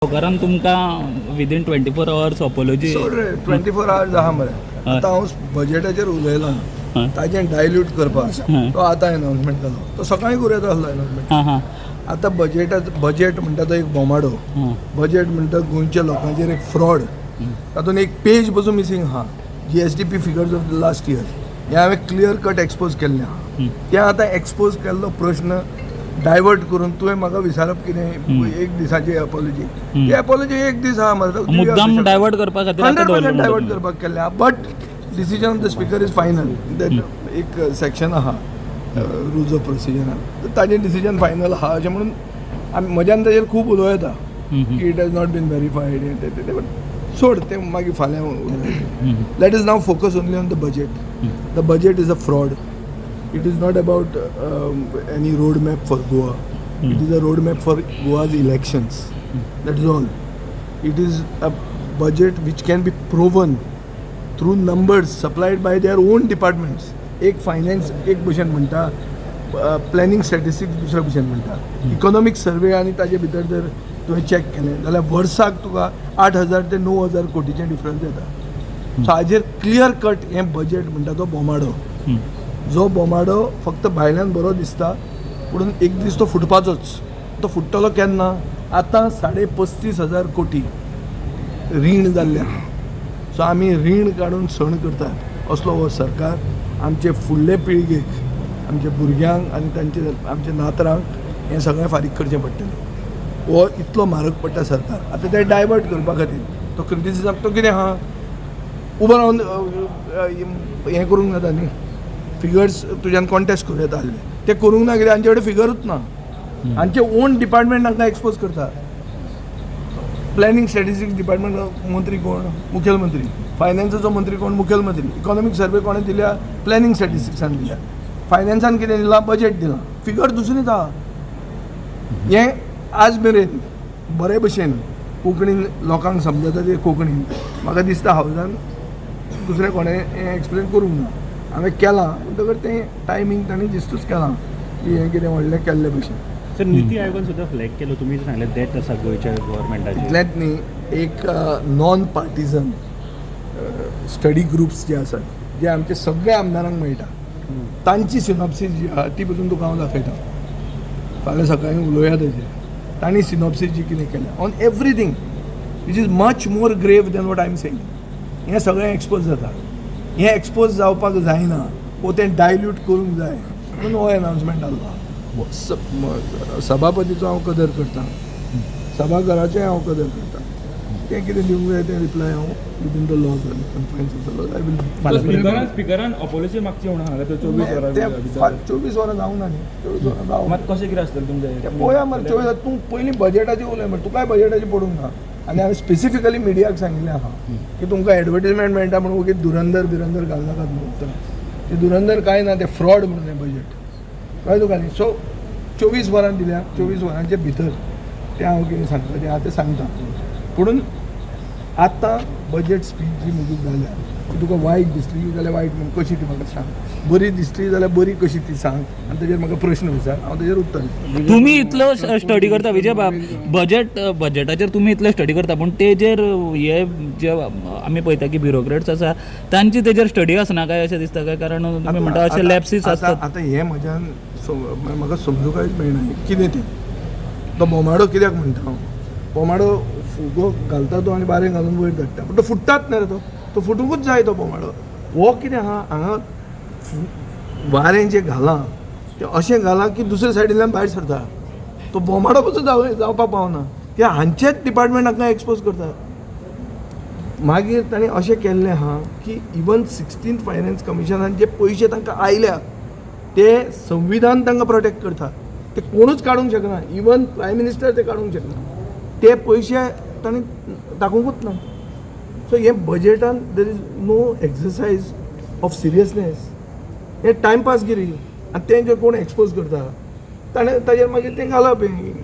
सावकारान तुमकां within 24 hours apology. सोड रे, 24 आवर्स आहा मरे. आतां हांव बजेटाचेर उलयलां. ताजें डायल्यूट करपाक तो आतां अनाउन्समेंट जालो. तो सकाळीं करूं येता आसलो अनाउन्समेंट. हां हां आतां बजेटाचो, बजेट म्हणटा तो एक बोमाडो. बजेट म्हणटा गोंयच्या लोकांचेर एक फ्रॉड. तातूंत एक पेज पसून मिसींग आहा. GSDP figures of the last year हें हांवें क्लियर कट एक्सपोज केल्लें आहा. तें आतां एक्सपोज केल्लो प्रश्न डायवर्ट करून तुवें म्हाका विचारप कितें, एक दिसाची एपोलॉजी? ती एपोलॉजी एक दीस आहा मरे. मुद्दाम डायवर्ट करपा खातीर आतां हंड्रेड दवरलें पर्संट म्हणटा डायवर्ट तुमी. करपाक केल्लें आहा, but decision of the speaker is final. That एक सेक्शन आहा रुल्स ऑफ प्रोसिजरान, ताजें डिसिजन फायनल आहा अशें म्हणून आमी म्हज्यान ताजेर खूब उलोवं येता की it has not been verified, हें तें तें, बट सोड तें, मागीर फाल्यां उलोवया. Let us now focus only on the budget. The budget is a fraud. It is not about any road map for Goa. It is a road map for Goa's elections. That is all. It is a budget which can be proven through numbers supplied by their own departments. एक finance एक भशेन म्हणटा, planning statistics दुसऱ्या भशेन म्हणटा. Economic survey आनी ताजे भितर जर तुवें चॅक केलें जाल्यार वर्साक तुका 8000 ते 9000 कोटीचें डिफरन्स येता. सो हाजेर क्लियर कट हें बजेट म्हणटा तो बोमाडो, जो बोमाडो फक्त भायल्यान बरो दिसता, पूण एक दीस तो फुटपाचोच. तो फुट्टलो केन्ना? आतां 35.5 हजार कोटी रीण जाल्लें आहा. सो आमी रीण काडून सण करतात असलो हो सरकार आमचे फुडले पिळगेक, आमच्या भुरग्यांक आनी तांचे आमच्या नातरांक हें सगळें फारीक करचें पडटलें. हो इतलो म्हारग पडटा सरकार. आतां तें डायवर्ट करपा खातीर तो क्रिटिसिजम, तो कितें आहा, उबो रावन हें करूंक जाता न्ही. फिगर्स तुज्यान कॉन्टेस्ट करूं येता आसले, ते करूंक ना. कित्याक हांचे कडेन फिगरूच ना. हांचे ओन डिपार्टमेंट तांकां एक्सपोज करता. प्लॅनिंग स्टॅटिस्टिक्स डिपार्टमेंट मंत्री कोण? मुखेलमंत्री. फायनान्साचो मंत्री कोण? मुखेलमंत्री. इकॉनॉमीक सर्वे कोणें दिल्या? प्लॅनिंग स्टॅटिस्टिक्सान दिल्या. फायनान्सान कितें दिलां? बजेट दिलां. फिगर दुसरीच आहा. हें आज मेरेन बरे भशेन कोंकणीन लोकांक समजता ते कोंकणीन, म्हाका दिसता हावजान दुसरें कोणें हें एक्सप्लेन करूंक ना. हांवें केलां म्हणटकर तें टायमींग तांणी जिस्तूच केलां की हें कितें व्हडलें केल्ले भशेन. सर, निती आयोगान सुद्दां फ्लॅग केलो. तुमी सांगलें डेट आसा गोंयच्या गव्हर्मेंटाचेर. इतलेंच न्ही, एक नॉन पार्टिजन स्टडी ग्रुप्स जे आसात, जे आमचे सगळ्या आमदारांक मेळटा, तांची सिनॉप्सीस जी आहा ती पसून तुका हांव दाखयता. फाल्यां सकाळीं उलोवया तेजेर. तांणी सिनॉप्सीस जी कितें केल्या on everything, which is much more grave than what I am saying. हें सगळें एक्सपोज जाता. हें एक्सपोज जावपाक जायना वो तें डायल्यूट करूंक जाय म्हणून हो एनाउन्समेंट जाल्लो. सभापतीचो हांव कदर करता, सभाघराचें हांव कदर करता. तें कितें दिवंक जाय तें रिप्लाय हांव within the laws, confines of the laws, I will. स्पिकरान अपॉलॉजी मागची म्हणून सांगलें तर 24 वरां ते भितर. 24 वरां जावंक ना न्ही, 24 वरां जावंक मात कशें कितें आसतलें तुमचें? तें पळोवया मरे. 24, तूं पयलीं बजेटाचें उलय मरे. तुकाय बजेटाचें पडूंक ना. आनी हांवें स्पेसिफिकली मिडियाक सांगिल्लें आहा की तुमकां एडवर्टीजमेंट मेळटा म्हणून ओगीच धुरंदर बिरंदर घालनाकात म्हणून उतरां. ते धुरंदर कांय ना, ते फ्रॉड म्हणून हें बजेट. कळ्ळें तुका न्ही? सो 24 वरां दिल्या. 24 वरांचे भितर तें हांव कितें सांगपाचें आहा तें सांगता. पुणून आतां बजेट स्पीच जी म्हजी जाल्या ती तुका वायट दिसली जाल्यार वायट म्हूण कशी ती म्हाका सांग, बरी दिसली जाल्यार बरी कशी ती सांग आनी तेजेर म्हाका प्रश्न विचार, हांव तेजेर उत्तर दितलें. तुमी इतलो स्टडी करता विजय बाब, बजेटाचेर तुमी इतले स्टडी करता, पूण तेजेर हे जे आमी पळयता की ब्युरोक्रेट्स आसा, तांची तेजेर स्टडी आसना काय अशें दिसता काय? कारण तुमी म्हणटा अशे लॅप्सीस आसतात. आतां हें म्हज्यान म्हाका समजूंकच मेळना कितें तें. तो बोमाडो कित्याक म्हणटा हांव, बोमाडो फुगो घालता तो आनी बारें घालून वयर धाडटा, पूण तो फुट्टाच न्ही रे. तो तो फुटुंकूच जाय. तो बोमाडो हो कितें आहा, हांगा वारें जें घालां तें अशें घालां की दुसऱ्या सायडींतल्यान भायर सरता. तो बोमाडो पसून जावपाक पावना कित्याक हांचेच डिपार्टमेंट हांकां एक्सपोज करता. मागीर तांणी अशें केल्लें आहा की इवन 16th finance कमिशनान जे पयशे तांकां आयल्या ते संविधान तांकां प्रोटेक्ट करता, ते कोणूच काडूंक शकना, इवन प्रायम मिनिस्टर ते काडूंक शकना. ते पयशे तांणी दाखोवंकूच ना. सो हे बजेटान there is no exercise of seriousness. हे टायमपासगिरी. आनी तें जे कोण एक्सपोज करता ताणें ताजेर मागीर तें घालप. हें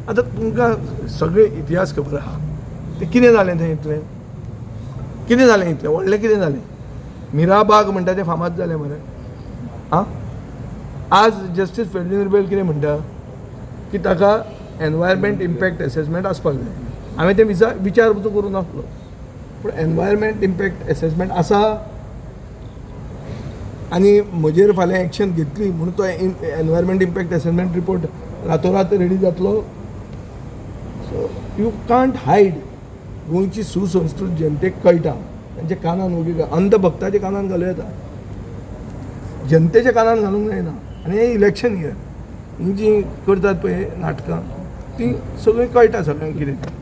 आतां तुमकां सगळे इतिहास खबर आहा. तें कितें जालें, तें इतलें कितें जालें, इतलें व्हडलें कितें जालें? मिराबाग म्हणटा तें फामाद जालें मरे. आं, आज जस्टीस फेर्दीन रिबेलो कितें म्हणटा की ताका एनवायरमेंट इम्पॅक्ट एसेसमेंट आसपाक जाय. हांवें तें विचार विचार पसून करूं नासलो, पूण एनवायरमेंट इम्पॅक्ट एसेसमेंट आसा आनी म्हजेर फाल्यां एक्शन घेतली म्हणून तो एनवायरमेंट इम्पॅक्ट एसेसमेंट रिपोर्ट रातोरात रेडी जातलो? So you can't hide. गोंयची सुसंस्कृत जनतेक कळटा, तांच्या कानान वोगी अंधभक्ताच्या कानान घालूं येता, जनतेच्या कानान घालूंक जायना. आनी हें इलेक्शन इयर, ही जीं करतात पळय नाटकां तीं सगळीं कळटा सगळ्यांक कितें तें.